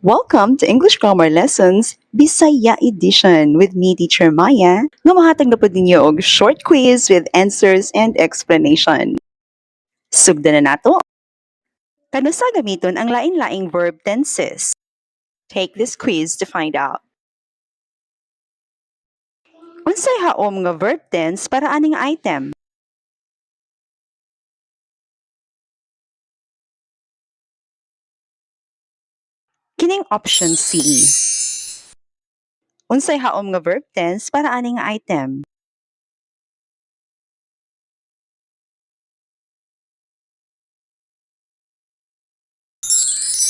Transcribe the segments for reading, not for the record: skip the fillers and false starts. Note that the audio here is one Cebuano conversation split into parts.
Welcome to English Grammar Lessons Bisaya Edition with me, Teacher Maya, nga mahatag na pud ninyo og short quiz with answers and explanation. Sugdan na nato. Kanusa gamiton ang lain-laing verb tenses? Take this quiz to find out. Unsay haom nga verb tense para aning item? Kining option C. Unsay haom nga verb tense para aning item?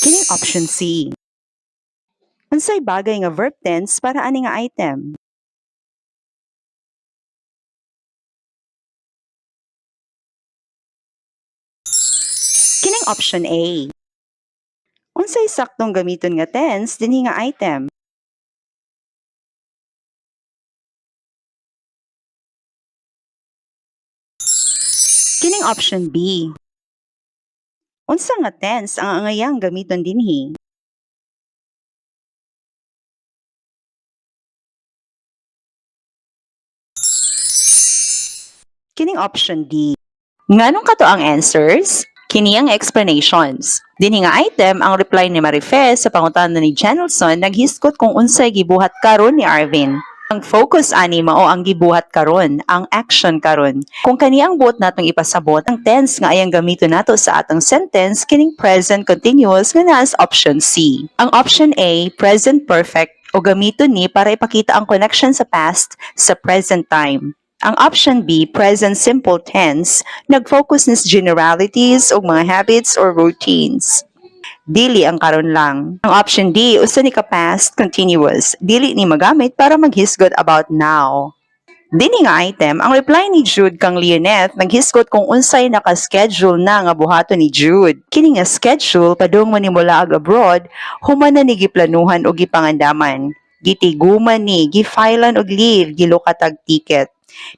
Kining option C. Unsay bagay nga verb tense para ani nga item? Kining option A. Unsay saktong gamiton nga tense dinhi nga item? Kining option B. Unsa nga tense ang angayang gamiton dinhi? Kining option D. Nganong kato ang answers? Kini ang explanations. Dinhi nga item ang reply ni Marife sa pangutana ni Janelson naghisgot kung unsay gibuhat karon ni Arvin. Ang focus ani mao ang gibuhat karon, ang action karon. Kung kani ang buot natong ipasabot, ang tense nga ayang gamiton nato sa atong sentence kining present continuous nga naa sa option C. Ang option A, present perfect, o gamiton ni para ipakita ang connection sa past sa present time. Ang option B, present simple tense, nag-focus ni sa generalities o mga habits or routines. Dili ang karon lang. Ang option D, usa ni ka past continuous. Dili ni magamit para maghisgot about now. Dini nga item, ang reply ni Jude kang Leonette naghisgot kung unsay naka-schedule na nga buhaton ni Jude. Kini nga schedule padung man ni molaag abroad, human na ni giplanuhan og gipangandaman. Gitiguman ni, gifilean og leave, gilukatag ticket.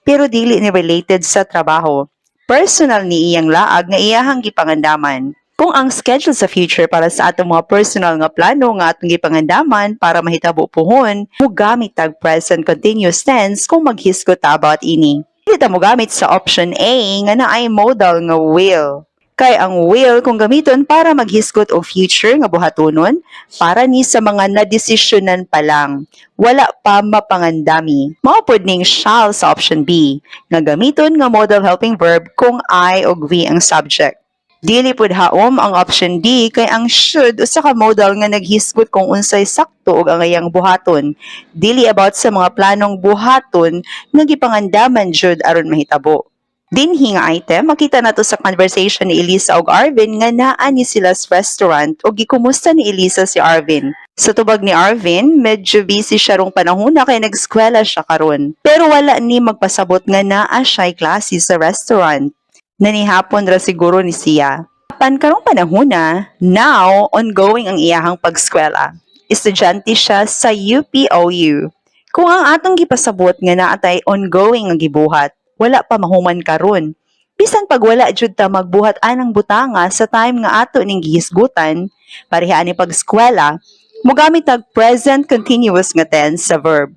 Pero dili ni related sa trabaho. Personal ni iyang laag nga iyahang gipangandaman. Kung ang schedule sa future para sa atong mga personal nga plano nga atong gipangandaman para mahitabo puhon, mogamit tag present continuous tense kung maghisgot ta about ini. Dili ta mogamit sa option A nga naay modal nga will. Kay ang will kung gamiton para maghisgot og future nga buhatonon, para ni sa mga nadesisyonan pa lang, wala pa mapangandami. Mao pod ning shall sa option B, nga gamiton nga modal helping verb kung I og we ang subject. Dili pud haom ang option D kay ang should usa ka modal nga naghisgot kung unsay sakto ug angayang buhaton. Dili about sa mga planong buhaton nga gipangandaman jud aron mahitabo. Dinhi nga item, makita nato sa conversation ni Elisa ug Arvin nga naa ni sila sa restaurant ug gikumusta ni Elisa si Arvin. Sa tubag ni Arvin, medyo busy siya rong panahona kay nag-eskwela siya karon. Pero wala ni magpasabot nga naa siya'y klase sa restaurant. Nanihapon ra siguro ni siya. Apan karong panahona, now ongoing ang iyahang pagskwela. Estudyante siya sa UPOU. Kung ang atong gipasabot nga naa tay ongoing nga gibuhat, wala pa mahuman karon. Bisan pag wala jud ta magbuhat anang butanga sa time nga ato ning gihisgutan, pareha ani pagskwela, mogamit tag present continuous nga tense sa verb.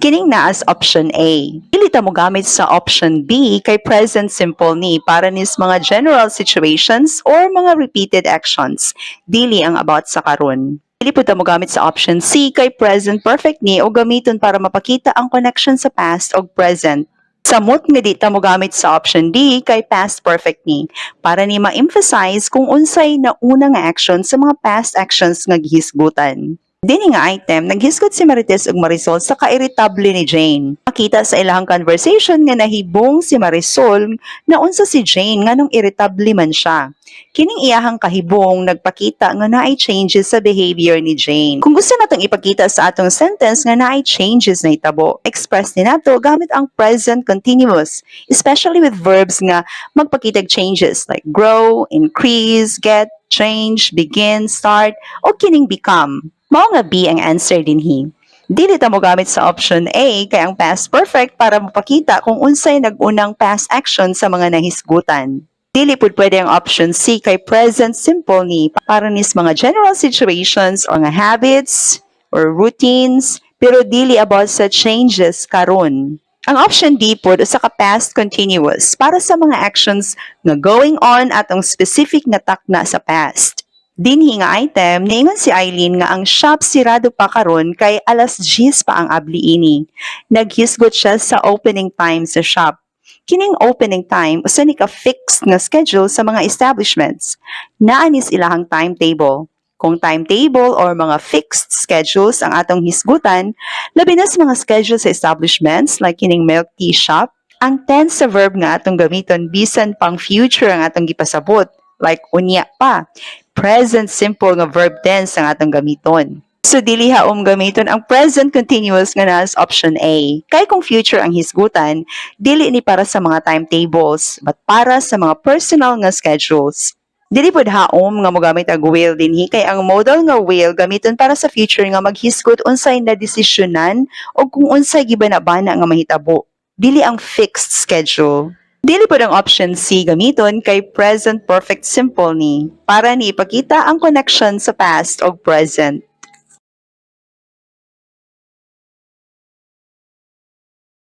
Kining naa sa option A. Dili ta mogamit sa option B kay present simple ni para nis mga general situations or mga repeated actions. Dili ang about sa karon. Dili pud ta mogamit sa option C kay present perfect ni o gamiton para mapakita ang connection sa past og present. Samot nga di ta mogamit sa option D kay past perfect ni para ni ma-emphasize kung unsay nauna nga action sa mga past actions nga gihisgutan. Dini nga item, naghisgot si Marites ug Marisol sa kairitable ni Jane. Makita sa ilahang conversation nga nahibong si Marisol na unsa si Jane nganong iritable man siya. Kining iyahang kahibong nagpakita nga naay changes sa behavior ni Jane. Kung gusto natong ipakita sa atong sentence nga naay changes na itabo, express ni nato gamit ang present continuous, especially with verbs nga magpakitag changes like grow, increase, get, change, begin, start, o kining become. Mao nga B ang answer dinhi. Dili ta mogamit sa option A kay ang past perfect para mapakita kung unsay nag-unang past action sa mga nahisgutan. Dili pud pwede ang option C kay present simple ni, para nis mga general situations or nga habits or routines, pero dili about sa changes karon. Ang option D pod, usa ka past continuous para sa mga actions nga going on atong specific nga takna sa past. Dinhi nga item, niingon si Eileen nga ang shop sirado pa karon kay alas 10 pa ang abli ini. Naghisgot siya sa opening time sa shop. Kining opening time, usa ni ka fixed nga schedule sa mga establishments. Naa nis ilahang timetable. Kung timetable or mga fixed schedules ang atong hisgutan, labi na sa mga schedule sa establishments like kining milk tea shop, ang tense sa verb nga atong gamiton bisan pang future ang atong gipasabot, like unya pa, present simple nga verb tense ang atong gamiton. So dili haom gamiton ang present continuous nga naa sa option A. Kay kung future ang hisgutan, dili ni para sa mga timetables, but para sa mga personal nga schedules. Dili pud haom nga mogamit og will dinhi kay ang modal nga will gamiton para sa future nga maghisgot unsay na desisyonan o kung unsay gibana-bana nga mahitabo. Dili ang fixed schedule. Dili pud ang option C gamiton kay present perfect simple ni para ni ipakita ang connection sa past o present.